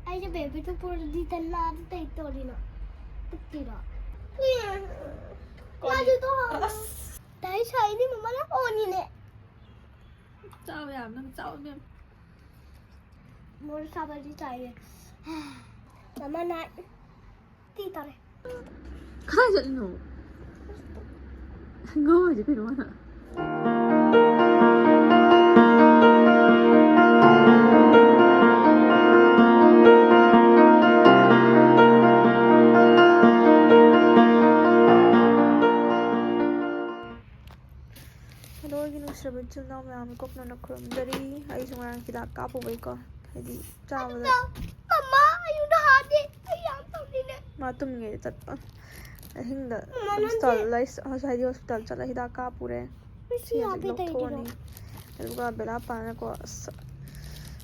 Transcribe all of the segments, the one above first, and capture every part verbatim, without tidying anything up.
ꯑꯩꯁꯦ ꯕꯦꯕꯤꯗꯣ ꯄꯨꯔꯗꯤ ꯇꯟꯅ ꯑꯗꯨ ꯇꯧꯔꯤꯅꯣ? ꯇꯠꯇꯤꯔꯣ? ꯃꯥꯁꯨ ꯇꯣ꯫ ꯑꯁ꯫ ꯇꯥꯏ ꯁꯥꯏꯅꯤ ꯃꯃꯥꯅ ꯑꯣꯅꯤꯅꯦ꯫ ꯆꯥꯕ ꯌꯥꯕ ꯅꯪ ꯆꯥꯎ ꯏꯕꯦꯝ꯫ ꯃꯣꯔꯣꯛ ꯁꯥꯕꯗꯤ ꯆꯥꯏꯌꯦ꯫ ꯃꯃꯥꯅ ꯇꯤ ꯇꯥꯔꯦ꯫ ꯀꯗꯥꯏ ꯆꯠꯂꯤꯅꯣ? ꯉꯥꯎꯔꯤꯁꯦ ꯀꯩꯅꯣ ꯃꯥꯅ? ꯍꯜꯂꯣ, ꯑꯩꯒꯤ ꯅꯨꯡꯁꯤꯔꯕ ꯏꯆꯤꯜ ꯏꯅꯥꯎ ꯃꯌꯥꯝ, ꯀꯣꯛꯅꯅ ꯈꯨꯔꯨꯝꯖꯔꯤ꯫ ꯑꯩꯁꯨ ꯉꯔꯥꯡ ꯍꯤꯗꯥꯛ ꯀꯥꯞꯄꯨꯕꯩꯀꯣ, ꯍꯥꯏꯗꯤ ꯆꯥꯕꯗ꯫ ꯃꯃꯥ, ꯑꯩꯉꯣꯟꯗ ꯍꯥꯠꯂꯦ꯫ ꯑꯩ ꯌꯥꯝ ꯇꯧꯅꯤꯡꯉꯦ꯫ ꯃꯥ ꯇꯨꯝꯃꯤꯉꯩꯗ ꯆꯠꯄ꯫ ꯑꯍꯤꯡꯗ ꯃꯃꯥ, ꯅꯪꯁꯦ ꯍꯣꯁꯄꯤꯇꯥꯜ, ꯍꯥꯏꯗꯤ ꯍꯣꯁꯄꯤꯇꯥꯜ ꯆꯠꯂ ꯍꯤꯗꯥꯛ ꯀꯥꯞꯄꯨꯔꯦ꯫ ꯁꯤ ꯁꯤ ꯍꯧꯖꯤꯛ ꯍꯥꯞꯄꯦ ꯇꯧꯔꯤꯗꯨꯅ꯫ ꯂꯧꯊꯣꯛꯑꯅꯤ꯫ ꯑꯗꯨꯒ ꯕꯦꯂꯥ ꯄꯥꯅꯀꯣ, ꯑꯁ,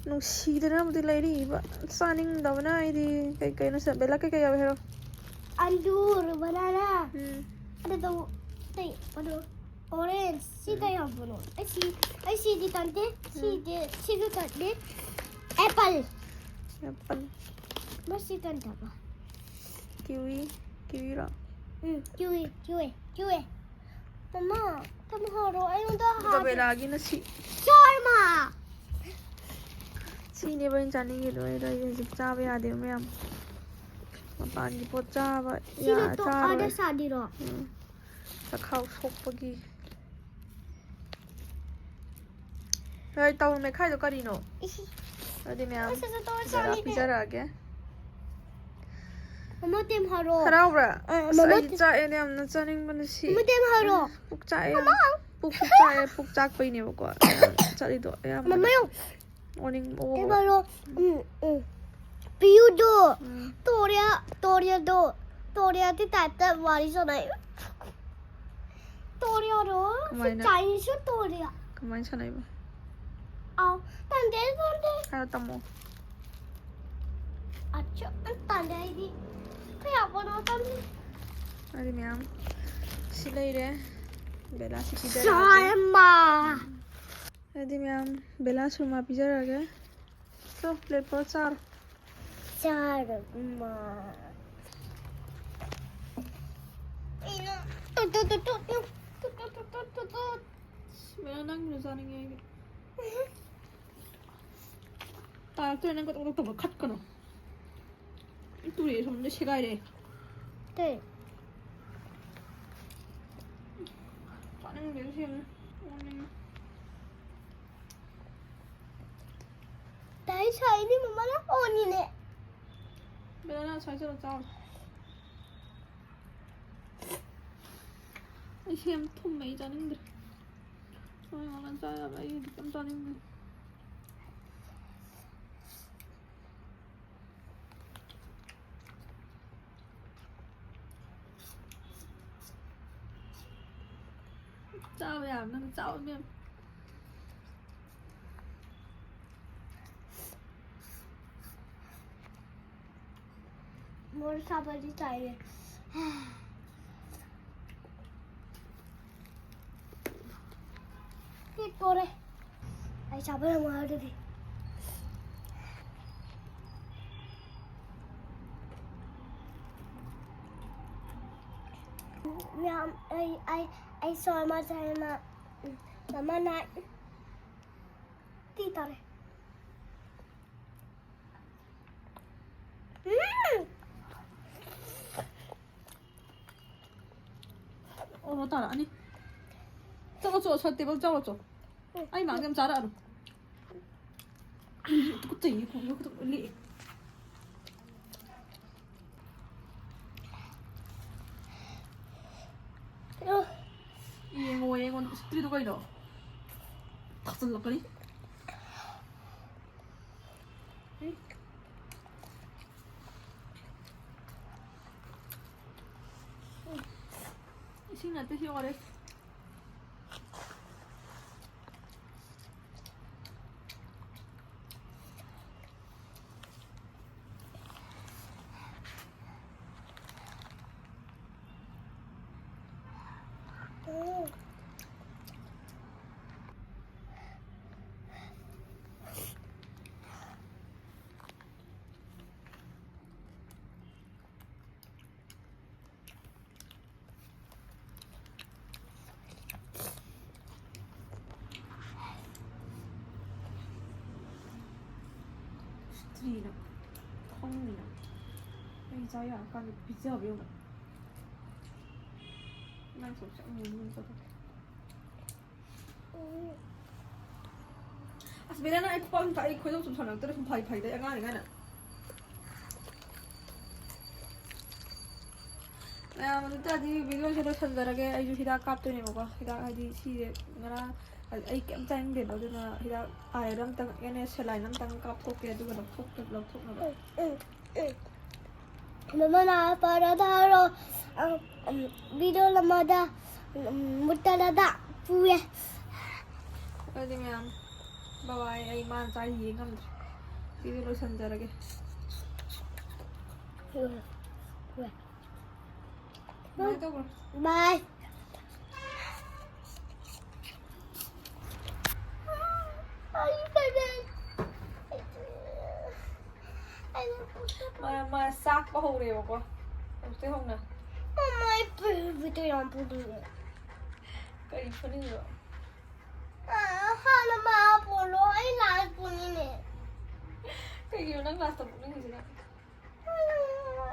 ꯅꯨꯡꯁꯤꯗꯅꯕꯨꯗꯤ ꯂꯩꯔꯤꯕ, ꯆꯥꯅꯤꯡꯗꯕꯅ ꯑꯩꯗꯤ꯫ ꯀꯩ ꯀꯩꯅꯣ ꯁꯦ, ꯕꯦꯂꯥ ꯀꯩꯀꯩ ꯌꯥꯎꯋꯦ ꯍꯥꯏꯔꯣ? ꯑꯟꯒꯨꯔ, ꯕꯅꯥꯅꯥ꯫ ꯎꯝ꯫ ꯑꯗꯨꯗꯣ, ꯀꯩ, ꯑꯗꯣ, ꯑꯣꯔꯦꯟꯖ꯫ ꯁꯤ ꯎꯝ꯫ ꯀꯩ ꯌꯥꯎꯕꯅꯣ? ꯑꯩ ꯁꯤ, ꯑꯩ ꯁꯤꯗꯤ ꯇꯟꯗꯦ꯫ ꯎꯝ꯫ ꯁꯤꯗꯤ, ꯁꯤꯁꯨ ꯇꯟꯗꯦ꯫ ꯑꯦꯄꯜ꯫ ꯑꯦꯄꯜ꯫ ꯃꯁꯤ ꯇꯟꯗꯕ꯫ ꯀꯤꯋꯤ, ꯀꯤꯋꯤꯔꯣ? ꯎꯝ, ꯀꯤꯋꯤ, ꯀꯤꯋꯤ, ꯀꯤꯋꯤ꯫ ꯃꯃꯥ, ꯇꯝꯍꯧꯔꯣ, ꯑꯩꯉꯣꯟꯗ ꯑꯗꯨꯒ ꯍꯥꯏꯗꯦ꯫ ꯕꯦꯂꯥꯒꯤꯅ ꯁꯤ꯫ ꯁꯣꯔꯃꯥ꯫ ꯁꯤꯅꯦꯕ ꯑꯩꯅ ꯆꯥꯅꯤꯡꯉꯤꯗꯣ, ꯑꯩꯗꯣ ꯑꯩ ꯍꯧꯖꯤꯛ ꯆꯥꯕ ꯌꯥꯗꯦꯕ ꯃꯌꯥꯝ꯫ ꯃꯄꯥꯟꯒꯤ ꯄꯣꯠ ꯆꯥꯕ ꯁꯤꯅ ꯌꯥ-, ꯇꯣ-, ꯑꯥꯗ ꯆꯥꯔꯣꯏ꯫ ꯆꯥꯗꯣꯏꯔꯣ? ꯎꯝ꯫ ꯆꯈꯥꯎ ꯁꯣꯛꯄꯒꯤ꯫ ꯍꯣꯏ, ꯇꯧ ꯃꯦꯈꯥꯏꯗꯣ ꯀꯔꯤꯅꯣ? ꯏꯁꯤ꯫ ꯑꯗꯨꯗꯤ ꯃꯌꯥꯝ ꯑꯁ, ꯑꯁ, ꯇꯧꯔ ꯕꯦꯂꯥ ꯆꯥꯅꯤꯡꯉꯦ꯫ ꯄꯤꯖꯔꯛꯑꯒꯦ꯫ ꯃꯃꯥ ꯇꯦꯝ ꯍꯥꯏꯔꯣ꯫ ꯍꯔꯥꯎꯕ꯭ꯔꯥ? ꯑ, ꯑꯁ, ꯃꯃꯥ ꯑꯩꯗꯤ ꯇꯦꯝ ꯆꯥꯛꯑꯦꯅ ꯌꯥꯝꯅ ꯆꯥꯅꯤꯡꯕꯅ ꯁꯤ꯫ ꯃꯃꯥ ꯇꯦꯝ ꯍꯥꯏꯔꯣ꯫ ꯄꯨꯛ ꯆꯥꯛꯑꯦ ꯌꯥꯝ꯫ ꯃꯃꯥ꯫ ꯄꯨꯛ, ꯄꯨꯛ ꯆꯥꯛꯑꯦ, ꯄꯨꯛ ꯆꯥꯛꯄꯩꯅꯦꯕꯀꯣ ꯆꯠꯂꯤꯗꯣ ꯑꯌꯥꯝꯕꯅ꯫ ꯃꯃꯥ ꯌꯥꯝ꯫ ꯑꯣꯅꯤꯡ-, ꯑꯣ꯫ ꯇꯦꯝ ꯍꯥꯏꯔꯣ꯫ ꯎꯝ, ꯎꯝ꯫ ꯄꯤꯌꯨꯗꯣ꯫ ꯎꯝ꯫ ꯇꯣꯔꯤꯌꯥ, ꯇꯣꯔꯤꯌꯥꯗꯣ꯫ ꯇꯣꯔꯤꯌꯥꯒꯤ ꯇꯥꯏꯞꯇ ꯋꯥꯔꯤ ꯁꯥꯟꯅꯩ꯫ ꯇꯣꯔꯤꯌꯥꯔꯣ? ꯁꯤ ꯀꯃꯥꯏꯅ? ꯆꯥꯏꯅꯤꯁꯁꯨ ꯇꯣꯔꯤꯌꯥ꯫ ꯀꯃꯥꯏꯅ ꯁꯥꯟꯅꯩꯕ? ꯑꯥꯎ, ꯇꯟꯗꯦ, ꯇꯟꯗꯦ꯫ ꯍꯥꯏꯔꯣ, ꯇꯝꯃꯣ꯫ ꯑꯆꯥ, ꯇꯟꯗꯦ ꯑꯩꯗꯤ꯫ ꯀꯌꯥ ꯄꯣꯠꯅꯣ ꯇꯟꯗꯦ꯫ ꯑꯗꯨꯗꯤ ꯃꯌꯥꯝ ꯁꯤ ꯂꯩꯔꯦ꯫ ꯕꯦꯂꯥ ꯁꯤ ꯄꯤꯖꯔꯛꯑꯒꯦ꯫ ꯁꯥꯔꯃꯥ꯫ ꯎꯝ꯫ ꯑꯗꯨꯗꯤ ꯃꯌꯥꯝ ꯕꯦꯂꯥ ꯁꯨꯔꯃꯥ ꯄꯤꯖꯔꯛꯑꯒꯦ꯫ ꯆꯣ, ꯄ꯭ꯂꯦꯠ ꯄꯣꯠ ꯆꯥꯔꯣ꯫ ꯆꯥꯔꯕ ꯃꯥ? Two, two, two, two, two. Two, two, two, two, two, two. ꯑꯁ, ꯃꯌꯥꯝ ꯅꯪꯒꯤꯗꯣ ꯆꯥꯅꯤꯡꯉꯦ ꯑꯩꯗꯤ꯫ ꯇꯥꯔꯛꯇꯣꯔꯦ ꯅꯪ ꯀꯇꯣꯛ ꯀꯇꯣꯛ ꯇꯧꯕ ꯈꯠꯀꯅꯣ꯫ ꯇꯨꯔꯦ ꯁꯣꯝꯗ ꯁꯦꯒꯥꯏꯔꯦ꯫ ꯀꯩ? ꯆꯥꯅꯤꯡꯗꯦ ꯁꯦꯝꯅ꯫ ꯑꯣꯅꯤꯡꯉꯦ꯫ ꯇꯥꯏ ꯁꯥꯏꯅꯤ ꯃꯃꯥꯅ ꯑꯣꯅꯤꯅꯦ꯫ ꯕꯦꯂꯥꯅ ꯁ꯭ꯋꯥꯏ ꯆꯠꯂ ꯆꯥꯎ꯫ ꯑꯩ ꯁꯦꯝ ꯊꯨꯝꯃꯦ, ꯑꯩ ꯆꯥꯅꯤꯡꯗ꯭ꯔꯦ꯫ ꯁꯣꯏ ꯉꯥꯛꯇꯪ ꯆꯥ ꯌꯥꯕ, ꯑꯩ ꯍꯧꯖꯤꯛ ꯌꯥꯝ ꯆꯥꯅꯤꯡꯗꯦ꯫ ꯆꯥꯕ ꯌꯥꯕ ꯅꯪ ꯆꯥꯎ ꯏꯕꯦꯝꯃ꯫ ꯃꯣꯔꯣꯛ ꯁꯥꯕꯗꯤ ꯆꯥꯏꯌꯦ꯫ ꯁꯤ ꯇꯣꯔꯦ꯫ ꯑꯩ ꯆꯥꯕ ꯌꯥꯝ ꯋꯥꯔꯦ ꯑꯗꯨꯗꯤ꯫ ꯃꯌꯥꯝ, ꯑꯩ, ꯑꯩ, ꯑꯩ ꯁꯣꯔ ꯑꯃ ꯆꯥꯏ, ꯑꯃ, ꯎꯝ, ꯑꯃꯅ ꯇꯤ ꯇꯥꯔꯦ꯫ ꯎꯝ! ꯑꯣ, ꯇꯥꯔꯛꯑꯅꯤ꯫ ꯆꯠꯂꯣ, ꯆꯠꯂꯣ, ꯁꯠ ꯇꯦꯕꯜ ꯆꯠꯂꯣ, ꯆꯠꯂꯣ꯫ ꯑꯩ ꯃꯥꯡꯗ ꯌꯥꯝ ꯆꯥꯔꯛꯑꯅꯨ꯫ ꯇꯨꯀꯠꯆꯩꯌꯦ, ꯈꯣꯡꯗꯣ ꯈꯨꯗꯛ ꯂꯦꯛꯑꯦ꯫ ꯌꯦꯡꯉꯣ, ꯌꯦꯡꯉꯣ, ꯎꯁꯤꯠꯇ꯭ꯔꯤꯗꯣ ꯀꯩꯅꯣ? ꯊꯥꯖꯤꯜꯂꯛꯀꯅꯤ꯫ ꯏꯁꯤꯡ ꯅꯠꯇꯦ ꯁꯤ, ꯑꯣ ꯑꯥꯔ ꯑꯦꯁ꯫ ꯀꯔꯤꯅꯣ? ꯈꯪꯗꯦꯅ꯫ ꯑꯩ ꯆꯥ ꯌꯥꯔꯀꯥꯟꯗ ꯄꯤꯖꯕ ꯌꯦꯡꯉꯣ꯫ ꯅꯪ ꯁꯨꯝ ꯆꯠꯂꯨ, ꯅꯪ ꯆꯠꯂꯨ꯫ ꯑꯁ, ꯕꯦꯂꯥꯅ ꯑꯩ ꯈꯨꯄꯥꯛ ꯁꯨꯝ ꯊꯥ-, ꯑꯩ ꯈꯣꯏꯗꯧ ꯁꯨꯝ ꯁꯥꯎꯅꯤꯡꯉꯛꯇꯣꯔꯦ, ꯁꯨꯝ ꯐꯥꯒꯤ ꯐꯥꯒꯤꯗ ꯑꯩ ꯑꯉꯥꯡꯅꯤ ꯀꯥꯏꯅ꯫ ꯃꯌꯥꯝ ꯑꯗꯨ ꯇꯥꯔꯗꯤ videoꯁꯦ ꯂꯣꯏꯁꯤꯟꯖꯔꯒꯦ꯫ ꯑꯩꯁꯨ ꯍꯤꯗꯥꯛ ꯀꯥꯞꯇꯣꯏꯅꯦꯕꯀꯣ꯫ ꯍꯤꯗꯥꯛ ꯍꯥꯏꯗꯤ ꯁꯤꯁꯦ ꯉꯔꯥꯡ ꯑꯩ ꯀꯩꯝ ꯆꯥꯅꯤꯡꯗꯦꯕ, ꯑꯗꯨꯅ ꯍꯤꯗꯥꯛ iron ꯑꯝꯇꯪ, ꯑꯦꯟ ꯑꯦ saline ꯑꯝꯇꯪ ꯀꯥꯞꯊꯣꯛꯀꯦ, ꯑꯗꯨꯒ ꯂꯧꯊꯣꯛꯇ-, ꯂꯧꯊꯣꯛꯅꯕ꯫ ꯎꯝ, ꯎꯝ, ꯎꯝ꯫ ꯃꯃꯥꯅ ꯄꯔꯗꯥꯔꯣ, ꯑ, ꯎꯝ, video ꯂꯃꯗ, ꯎꯝ, ꯃꯨꯠꯇꯂꯗ ꯄꯨꯌꯦ꯫ ꯑꯗꯨꯗꯤ ꯃꯌꯥꯝ, bye bye꯫ ꯑꯩ ꯃꯥꯅ ꯆꯥꯔꯤ ꯌꯦꯡ ꯉꯝꯗ꯭ꯔꯦ꯫ Video ꯂꯣꯏꯁꯤꯟꯖꯔꯒꯦ꯫ ꯎꯝ, ꯎꯝ꯫ ꯀꯃꯥꯏꯅ ꯇꯧꯕ꯭ꯔꯣ? Bye꯫ ꯑꯩ ꯀꯩꯗꯧ-, ꯑꯩ ꯃꯥ, ꯃꯥ ꯆꯥꯛꯄ ꯍꯧꯔꯦꯕꯀꯣ꯫ ꯍꯧꯖꯤꯛꯇꯩ ꯍꯧꯅ꯫ ꯃꯃꯥ, ꯑꯩ ꯄꯨ-, ꯄꯨ-, ꯌꯥꯝ ꯄꯨꯅꯤꯡꯉꯦ꯫ ꯀꯔꯤ ꯄꯨꯅꯤꯡꯉꯤꯕ? ꯑ, ꯍꯥꯟꯅ ꯃꯥ ꯄꯨꯔꯣ, ꯑꯩ last ꯄꯨꯅꯤꯡꯉꯦ꯫ ꯀꯩꯒꯤꯅꯣ ꯅꯪ lastꯇ ꯄꯨꯅꯤꯡꯉꯤꯁꯤꯅ?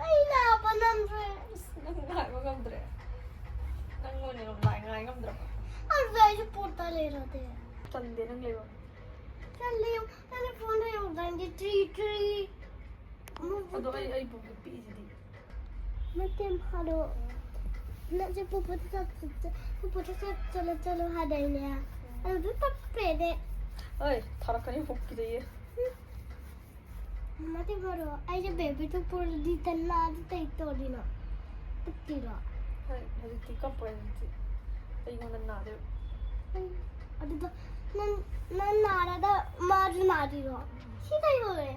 ꯑꯩ ꯅꯥꯕ ꯉꯝꯗ꯭ꯔꯦ꯫ ꯑꯁ, ꯅꯪ ꯉꯥꯏꯕ ꯉꯝꯗ꯭ꯔꯦ? ꯅꯪ ꯑꯣꯏꯅ ꯉꯥꯏ, ꯉꯥꯏ ꯉꯝꯗ꯭ꯔꯕ? ꯑꯗꯨꯗꯤ ꯑꯩꯁꯨ ꯄꯣꯠꯇ ꯂꯩꯔꯗꯤ꯫ ꯆꯟꯗꯦ ꯅꯪ ꯂꯩꯕ꯫ ꯆꯜꯂꯦ, ꯅꯪꯅ ꯐꯣꯟꯗ ꯌꯦꯡꯉꯨꯗꯥꯏꯗꯤ ꯇ꯭ꯔꯤ ꯇ꯭ꯔꯤ꯫ ꯑꯗꯣ ꯑꯩ, ꯑꯩ ꯄꯨꯛꯇ ꯄꯤꯛꯏꯁꯤꯗꯤ꯫ ꯅꯠꯇꯦ, ꯍꯥꯏꯔꯣ꯫ ꯅꯪꯁꯦ ꯄꯨꯄꯨꯗ ꯆꯠ-, ꯆꯠ-, ꯄꯨꯄꯨꯗ ꯆꯠ-, ꯆꯠꯂꯣ, ꯆꯠꯂꯣ ꯍꯥꯏꯗꯥꯏꯅꯦ? ꯑꯗꯨꯗ ꯇꯞꯄꯦꯅꯦ꯫ ꯑꯩ ꯊꯥꯔꯛꯀꯅꯤ ꯄꯨꯛꯀꯤꯗ ꯌꯦ꯫ ꯃꯇꯦ ꯃꯔꯣ, ꯑꯩꯁꯦ baby ꯊꯣꯛꯄꯗꯤ ꯇꯟꯅ ꯑꯗꯨ ꯇꯩ ꯇꯧꯔꯤꯅꯣ? ꯇꯨꯞꯇꯤꯔꯣ? ꯍꯣꯏ, ꯍꯧꯖꯤꯛꯇꯤ ꯀꯞꯄꯣꯏ, ꯍꯧꯖꯤꯛꯇꯤ ꯑꯩꯉꯣꯟꯗ ꯅꯥꯗꯣꯏꯕ꯫ ꯑꯗꯨꯗꯣ ꯅꯪ, ꯅꯪ ꯅꯥꯔꯒ ꯃꯥꯁꯨ ꯅꯥꯗꯣꯏꯔꯣ? ꯁꯤ ꯀꯩꯗꯧꯔꯦ?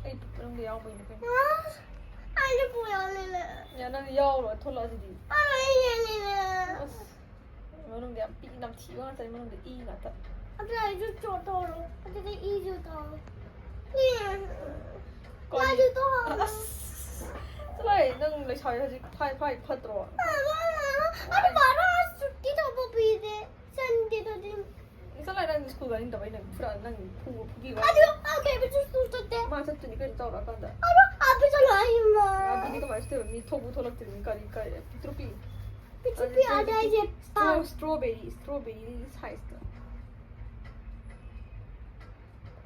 ꯑꯩ ꯄꯨꯛ ꯃꯅꯨꯡꯗ ꯌꯥꯎꯕꯩꯅꯦ ꯀꯩꯅꯣ꯫ ꯑ, ꯑꯩꯁꯨ ꯄꯨ ꯌꯥꯎꯅꯤꯡꯉꯦ꯫ ꯌꯥ, ꯅꯪ ꯌꯥꯎꯔꯣ, ꯊꯣꯛꯂꯛꯑꯣ ꯑꯗꯨꯗꯤ꯫ ꯑ, ꯑꯩ ꯌꯦꯡꯅꯤꯡꯉꯦ꯫ ꯑꯁ꯫ ꯃꯅꯨꯡꯗ ꯌꯥꯝ ꯄꯤ-, ꯅꯝꯊꯤꯕ ꯉꯥꯛꯇꯅꯤ, ꯃꯅꯨꯡꯗ ꯏ ꯉꯥꯛꯇ꯫ ꯑꯗꯨ ꯑꯩꯁꯨ ꯆꯣꯠ ꯇꯧꯔꯣ, ꯑꯗꯨꯒ ꯏꯁꯨ ꯇꯧꯔꯣ꯫ ꯏ-, ꯀꯔꯤ? ꯂꯥꯏꯁꯨ ꯇꯧꯔꯣ꯫ ꯑꯁ! ꯆꯠꯂꯣꯍꯦ, ꯅꯪ ꯂꯩꯁꯥꯕꯤ ꯍꯧꯖꯤꯛ ꯐꯥꯏ ꯐꯥꯏ ꯐꯠꯇ꯭ꯔꯣ? ꯑꯗꯨ ꯕꯥꯔꯣ ꯁꯨꯇꯤ ꯇꯧꯕ ꯄꯤꯗꯦ, ꯁꯟꯗꯦꯗꯗꯤ꯫ ꯆꯠꯂꯣ, ꯅꯪ ꯁ꯭ꯀꯨꯜ ꯀꯥꯅꯤꯡꯗꯕꯩ ꯅꯪ ꯐꯨꯔꯛꯑ ꯅꯪ ꯐꯨꯕ ꯐꯨꯕꯤꯕ. ꯑꯗꯨ ꯑ ꯀꯩꯕꯨꯁꯨ ꯁ꯭ꯀꯨꯜ ꯆꯠꯇꯦ. ꯃꯥ ꯆꯠꯇꯣꯏꯅꯤ ꯀꯩꯅꯣ ꯆꯥꯎꯔꯛꯑꯀꯥꯟꯗ. ꯑꯗꯨ ꯑꯥ ꯄꯩꯁꯥ ꯂꯥꯛꯏꯃ. ꯑꯗꯨꯗꯤ ꯀꯃꯥꯏꯅ ꯆꯠꯇꯣꯏꯕ? ꯃꯤ ꯊꯣꯛꯄꯨ ꯊꯣꯛꯂꯛꯇ꯭ꯔꯤꯕꯅꯤ ꯀꯔꯤ ꯀꯔꯤ ꯄꯤꯇ꯭ꯔꯨ ꯄꯤ. ꯄꯤꯇ꯭ꯔꯨ ꯄꯤ ꯑꯗ ꯑꯩꯁꯦ ꯁ꯭ꯇ꯭ꯔꯣ ꯁ꯭ꯇ꯭ꯔꯣꯕꯦꯔꯤ ꯁ꯭ꯇ꯭ꯔꯣꯕꯦꯔꯤ ꯁꯥꯏꯖꯇ.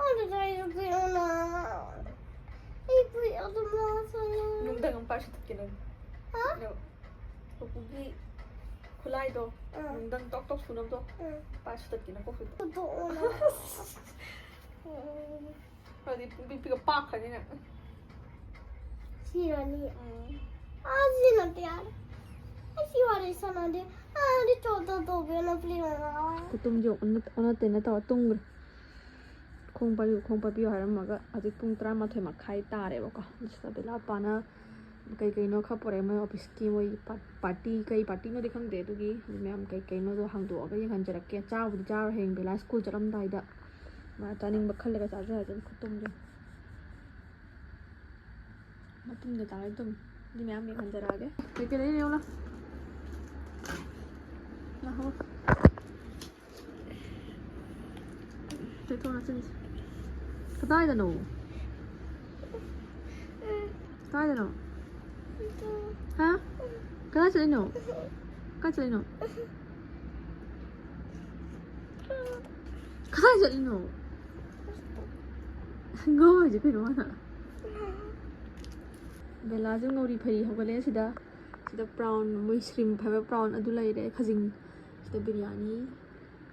ꯑꯗꯨꯗ ꯑꯩꯁꯨ ꯄꯤꯔꯛꯑꯣꯅ. ꯑꯩ ꯄꯤ ꯑꯗꯨ ꯃꯥꯁꯨ. ꯅꯨꯡꯗꯪ ꯑꯃ ꯄꯥꯏꯔ ꯁꯨꯇꯠꯀꯦ ꯅꯪ. ꯍꯥ? ꯅꯪ ꯄꯨꯄꯨꯒꯤ ꯈꯨꯠꯂꯥꯏꯗꯣ ꯑꯥ. ꯅꯨꯡꯗꯪ ꯇꯣꯛ ꯇꯣꯛ ꯁꯨꯅꯕꯗꯣ ꯎꯝ. ꯄꯥꯏꯔ ꯁꯨꯇꯠꯀꯦ ꯅꯪ ꯀꯣꯛꯇꯨꯗ. ꯄꯨꯊꯣꯛꯑꯣꯅ. ꯑꯗꯨꯗꯤ ꯄꯨꯡ ꯄꯤꯛ ꯄꯤꯛꯑ ꯄꯥꯛꯈ꯭ꯔꯅꯤ ꯅꯪ. ꯁꯤꯔꯅꯤ. ꯎꯝ. ꯑꯥ ꯁꯤꯅꯗꯤ ꯌꯥꯔꯦ. ꯑꯩ ꯁꯤ ꯋꯥꯔꯤ ꯁꯥꯟꯅꯗꯦ. ꯑꯥ ꯗꯤ ꯆꯣ ꯆꯣ ꯇꯧꯕꯤꯌꯣꯅ ꯄ꯭ꯂꯤꯖ. ꯈꯨꯇꯨꯝꯁꯦ ꯑꯣꯟꯅ ꯑꯣꯟꯅ ꯇꯩꯅ ꯇꯧꯔ ꯇꯨꯝꯈ꯭ꯔꯦ. ꯈꯣꯡ ꯄꯥꯏꯕꯤꯌꯨ ꯈꯣꯡ ꯄꯥꯏꯕꯤꯌꯨ ꯍꯥꯏꯔꯝꯃꯒ ꯍꯧꯖꯤꯛ ꯄꯨꯡ ꯇꯔꯥꯃꯥꯊꯣꯏ ꯃꯈꯥꯏ ꯇꯥꯔꯦꯕꯀꯣ. ꯁꯤꯗ ꯕꯦꯂꯥꯄꯥꯅ ꯀꯩ ꯀꯩꯅꯣ ꯈꯔ ꯄꯨꯔꯛꯑꯦ ꯃꯣꯏ ꯑꯣꯐꯤꯁꯀꯤ ꯃꯣꯏ ꯄꯥꯔꯇꯤ ꯀꯩ ꯄꯥꯔꯇꯤꯅꯣꯗꯤ ꯈꯪꯗꯦ. ꯑꯗꯨꯒꯤ ꯑꯗꯨ ꯃꯌꯥꯝ ꯀꯩ ꯀꯩꯅꯣꯗꯣ ꯍꯥꯡꯗꯣꯛꯑꯒ ꯌꯦꯡꯍꯟꯖꯔꯛꯀꯦ. ꯆꯥꯕꯨꯗꯤ ꯆꯥꯔꯣꯏ ꯍꯌꯦꯡ ꯕꯦꯂꯥ ꯁ꯭ꯀꯨꯜ ꯆꯠꯂꯝꯗꯥꯏꯗ ꯃꯥ ꯆꯥꯅꯤꯡꯕ ꯈꯜꯂꯒ ꯆꯥꯖꯔꯁꯅꯤ. ꯈꯨꯇꯨꯝꯁꯦ ꯃꯇꯨꯡꯗ ꯇꯥꯔꯦ ꯑꯗꯨꯝ. ꯑꯗꯨ ꯃꯌꯥꯝ ꯌꯦꯡꯍꯟꯖꯔꯛꯑꯒꯦ. ꯀꯩ ꯀꯩ ꯂꯩꯔꯤ ꯌꯦꯡꯉꯨ ꯂꯥꯎ. ꯂꯥꯛꯍꯧ. ꯆꯠꯊꯣꯛ ꯆꯠꯁꯤꯟꯁꯦ. ꯀꯗꯥꯏꯗꯅꯣ? ꯀꯗꯥꯏꯗꯅꯣ? ꯍꯥ? ꯀꯗꯥꯏ ꯆꯠꯂꯤꯅꯣ? ꯀꯥꯏ ꯆꯠꯂꯤꯅꯣ? ꯀꯗꯥꯏ ꯆꯠꯂꯤꯅꯣ? ꯉꯥꯎꯔꯤꯁꯦ ꯀꯩꯅꯣ ꯃꯥꯅ? ꯕꯦꯂꯥꯁꯨ ꯉꯧꯔꯤ ꯐꯩꯔꯤ ꯍꯧꯒꯠꯂꯦ ꯁꯤꯗ. ꯁꯤꯗ ꯄ꯭ꯔꯥꯎꯟ ꯃꯣꯏ ꯁ꯭ꯔꯤꯝ ꯍꯥꯏꯕ ꯄ꯭ꯔꯥꯎꯟ ꯑꯗꯨ ꯂꯩꯔꯦ. ꯈꯖꯤꯡ. ꯁꯤꯗ ꯕꯤꯔꯌꯥꯅꯤ.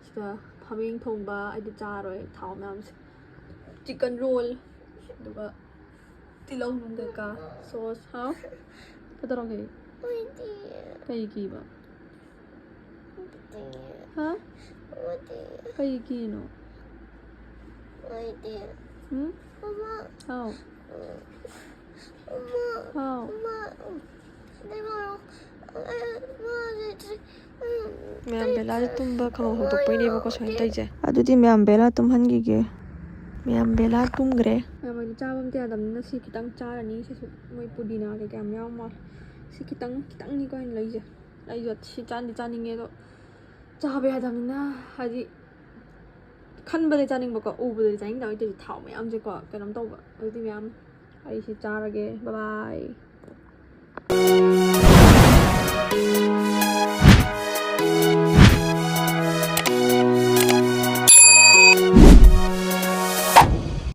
ꯁꯤꯗ ꯍꯥꯃꯦꯡ ꯊꯣꯡꯕ. ꯑꯩꯗꯤ ꯆꯥꯔꯣꯏ ꯊꯥꯎ ꯃꯌꯥꯝꯁꯦ. Chicken roll. ꯑꯗꯨꯒ ꯇꯤꯜꯍꯧ ꯅꯨꯡ ꯀꯩꯀꯥ. ꯁꯣꯁ. ꯍꯥꯎ. ꯀꯩꯗꯧꯔꯒꯦ? ꯑꯣꯏꯗꯤ. ꯀꯩ ꯀꯤꯕ? ꯑꯣꯏꯗꯤ. ꯍꯥ? ꯑꯣꯏꯗꯤ. ꯀꯩ ꯀꯤꯅꯣ? ꯑꯣꯏꯗꯤ. ꯎꯝ? ꯃꯃꯥ. ꯍꯥꯎ. ꯃꯃꯥ. ꯍꯥꯎ. ꯃꯃꯥ. ꯁꯤꯗ ꯂꯥꯛꯑꯣ. ꯑꯩ ꯃꯥ ꯂꯩꯇ꯭ꯔꯦ. ꯎꯝ. ꯃꯌꯥꯝ ꯕꯦꯂꯥꯁꯦ ꯇꯨꯝꯕ ꯈꯪꯍꯧ ꯍꯧꯗꯣꯛꯄꯩꯅꯦꯕꯀꯣ ꯁꯨꯃꯥꯏꯅ ꯇꯧꯔꯤꯁꯦ. ꯑꯗꯨꯗꯤ ꯃꯌꯥꯝ ꯕꯦꯂꯥ ꯇꯨꯝꯍꯟꯈꯤꯒꯦ. ꯃꯌꯥꯝ ꯕꯦꯂꯥ ꯇꯨꯝꯈ꯭ꯔꯦ. ꯃꯌꯥꯝ ꯍꯣꯏꯗꯤ ꯆꯥꯕ ꯑꯝꯇ ꯌꯥꯗꯕꯅꯤꯅ ꯁꯤ ꯈꯤꯇꯪ ꯆꯥꯔꯅꯤ. ꯁꯤꯁꯨ ꯃꯣꯏ ꯄꯨꯗꯤꯅꯥ ꯀꯩꯀꯥ ꯌꯥꯝ ꯌꯥꯎ ꯃꯥꯜꯂꯦ. ꯁꯤ ꯈꯤꯇꯪ ꯈꯤꯇꯪꯅꯤꯀꯣ ꯑꯩꯅ ꯂꯩꯁꯦ. ꯑꯩꯁꯨ ꯁꯤ ꯆꯥꯗꯤ ꯆꯥꯅꯤꯡꯉꯦ ꯑꯗꯣ ꯆꯥꯕ ꯌꯥꯗꯕꯅꯤꯅ ꯍꯥꯏꯗꯤ ꯈꯟꯕꯗꯤ ꯆꯥꯅꯤꯡꯕꯀꯣ, ꯎꯕꯗꯗꯤ ꯆꯥꯅꯤꯡꯗꯕ꯫ ꯑꯩ ꯇꯧꯔꯤꯁꯦ ꯊꯥꯎ ꯃꯌꯥꯝꯁꯦꯀꯣ ꯀꯩꯅꯣꯝ ꯇꯧꯕ꯫ ꯑꯗꯨꯗꯤ ꯃꯌꯥꯝ ꯑꯩꯁꯤ ꯆꯥꯔꯒꯦ꯫ ꯕꯥꯏ꯫